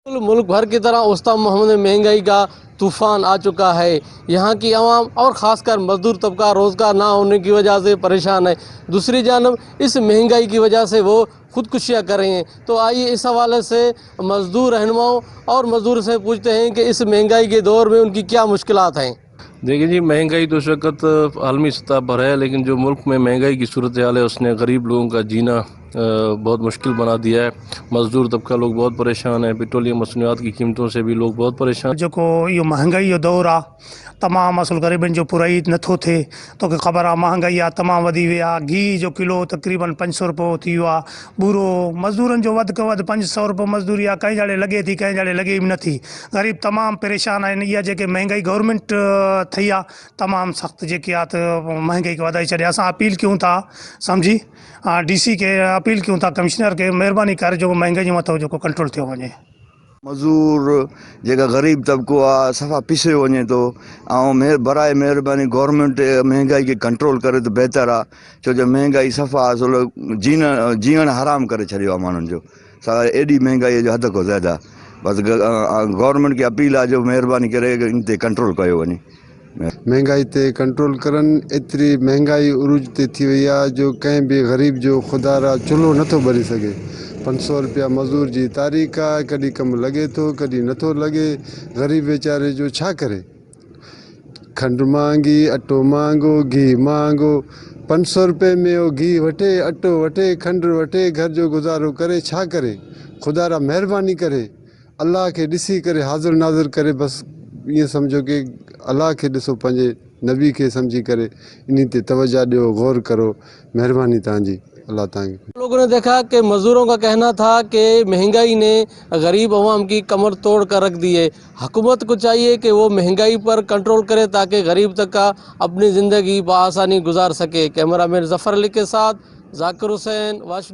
मुल्क भर की तरह उस्ता मोहम्मद में महंगाई का तूफान आ चुका है। यहाँ की आवाम और ख़ासकर मज़दूर तबका रोज़गार ना होने की वजह से परेशान है। दूसरी जानब इस महंगाई की वजह से वो ख़ुदकुशियाँ कर रहे हैं। तो आइए इस हवाले से मज़दूर रहनुमाओं और मज़दूर से पूछते हैं कि इस महंगाई के दौर में उनकी क्या मुश्किलात हैं। देखिए जी, महंगाई तो इस वक्त आलमी सतह पर है, लेकिन जो मुल्क में महंगाई की सूरत हाल है उसने गरीब लोगों का जीना बहुत मुश्किल बना दिया है। मज़दूर तबका लोग बहुत परेशान हैं। पेट्रोलियम मसनूआत की कीमतों से भी लोग बहुत परेशान। जेको इहो महांगाई जो दौरु आहे, तमामु असुलु ग़रीबनि जो पुराई नथो थिए। तोखे ख़बर आहे, महांगाई आहे, तमामु वधी वई आहे। घी जो किलो तक़रीबन 500 रुपयो थी वियो आहे। ॿूरो मज़दूरनि जो वधि खां वधि 500 रुपयो मज़दूरी आहे, कंहिं ॼाड़े लॻे थी, कंहिं ॼाड़े लॻे बि नथी। ग़रीब तमामु परेशान आहिनि। इहा जेके महंगाई गवर्नमेंट ठही आहे, तमामु सख़्तु जेकी आहे त महंगाई खे वधाए छॾे। असां अपील कयूं था, सम्झी डी सी खे अपील कयूं था, कमिश्नर खे, महिरबानी करे जेको महंगाई जे मथां जेको कंट्रोल थियो वञे। मज़दूर जेका ग़रीब तबिको आहे, सफ़ा पिसियो वञे थो ऐं बराए महिरबानी गवर्नमेंट महंगाई खे कंट्रोल करे त बहितर आहे, छो जो महंगाई सफ़ा असल जीण जीअण हराम करे छॾियो आहे माण्हुनि जो। एॾी महंगाई जो हद खां ज़्यादा। बसि गवर्नमेंट खे अपील आहे जो महिरबानी करे इन ते कंट्रोल कयो वञे। महंगाई ते कंट्रोल करनि। एतिरी महंगाई उरूज ते थी वई आहे जो कंहिं बि ग़रीब जो ख़ुदारा चुल्हो नथो ॿरी सघे। 500 रुपया मज़दूर जी तारीख़ आहे, कॾहिं कमु लॻे थो, कॾहिं नथो लॻे। ग़रीब वीचारे जो छा करे? खंडु महांगी, अटो महांगो, घी महांगो। 500 रुपए में उहो घी वठे, अटो वठे, खंडु वठे, घर जो गुज़ारो करे, छा करे? ख़ुदारा महिरबानी करे, अलाह खे ॾिसी करे, हाज़िर नाज़िर करे, बसि ईअं सम्झो की अलाह खे ॾिसो, पंहिंजे नबी खे सम्झी करे इन ते तवजो ॾियो, गौर करो। महिरबानी तव्हांजी, अलाह तव्हांखे। लोगों ने देखा कि मज़दूरों का कहना था कि महंगाई ने गरीब अवाम की कमर तोड़ कर रख दी है। हुकूमत को चाहिए कि वो महंगाई पर कंट्रोल करे ताकि गरीब तबका अपनी ज़िंदगी बआसानी गुजार सके। कैमरा मैन ज़फ़र अली के साथ जाकिर हुसैन, वाश।